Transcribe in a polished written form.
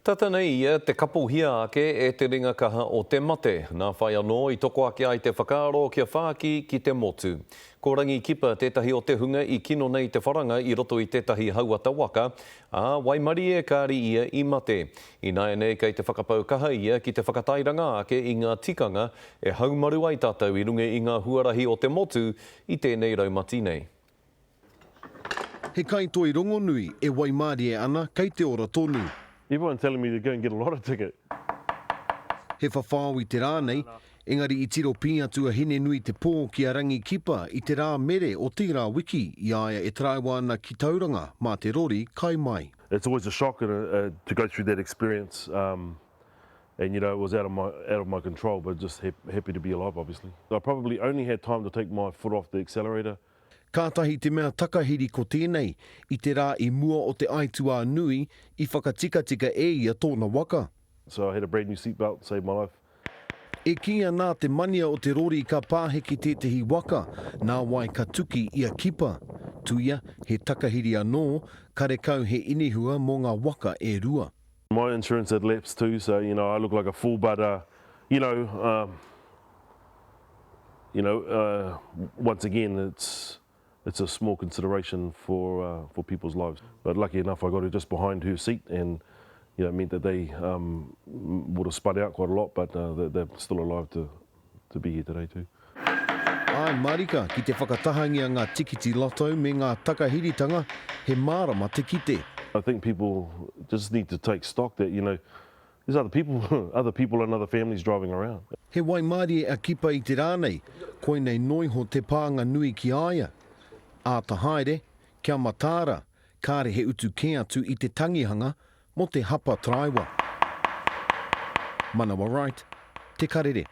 Tata nei ia te kapohia ake e te ringa kaha o te mate. Nā whai anō i toko ake ai te whakaaro kia whāki ki te motu. Ko Rangi Kipa tētahi o te hunga i kino nei te wharanga i roto i tētahi hauata waka, ā, waimarie kāri ia i mate. Ināianei kei te whakapau kaha ia ki te whakatairanga ake i ngā tikanga e haumaru ai tātou i runga i ngā huarahi o te motu i tēnei raumati nei. He kaitoi rongonui e waimarie ana kei te ora tonu. Everyone telling me to go and get a lotto ticket. He whawhao i te rā nei, engari i tiro pī atu a Hinenuitepō ki a Rangi Kipa i te rā mere o tērā wiki i a ia e taraiwa ana ki Tauranga mā te rori kai mai. It's always a shock and a, to go through that experience um, and you know it was out of my out of my control but just happy to be alive obviously. I probably only had time to take my foot off the accelerator Kātahi te mea takahiri ko tēnei, i te rā i mua o te aituā nui, i whakatikatika e ia tōna waka. So I had a brand new seat belt, saved my life. E kīia nā te mania o te rori ka pāheke tētehi waka, nāwai ka tuki i a Kipa. Tuia, he takahiri anō, karekau he inihua mō ngā waka e rua. My insurance had lapsed too, so you know I look like a fool but uh, you know, um, you know, uh, once again, it's, it's a small consideration for, uh, for people's lives. But lucky enough, I got her just behind her seat and you know, it meant that they um, would have spun out quite a lot, but uh, they're, they're still alive to, to be here today too. Āe marika, ki te whakatahangia ngā tikiti lotto me ngā takahiritanga, he mārama te kite. I think people just need to take stock that, you know, There's other people, other people and other families driving around. He waimarie a Kipa i te rā nei, koinei noiho te pānga nui ki a ia. Āta haere, kia mataara, kāre he utu kē atu i te tangihanga mō te hapa taraiwa. Manawa Wright, Te Karere.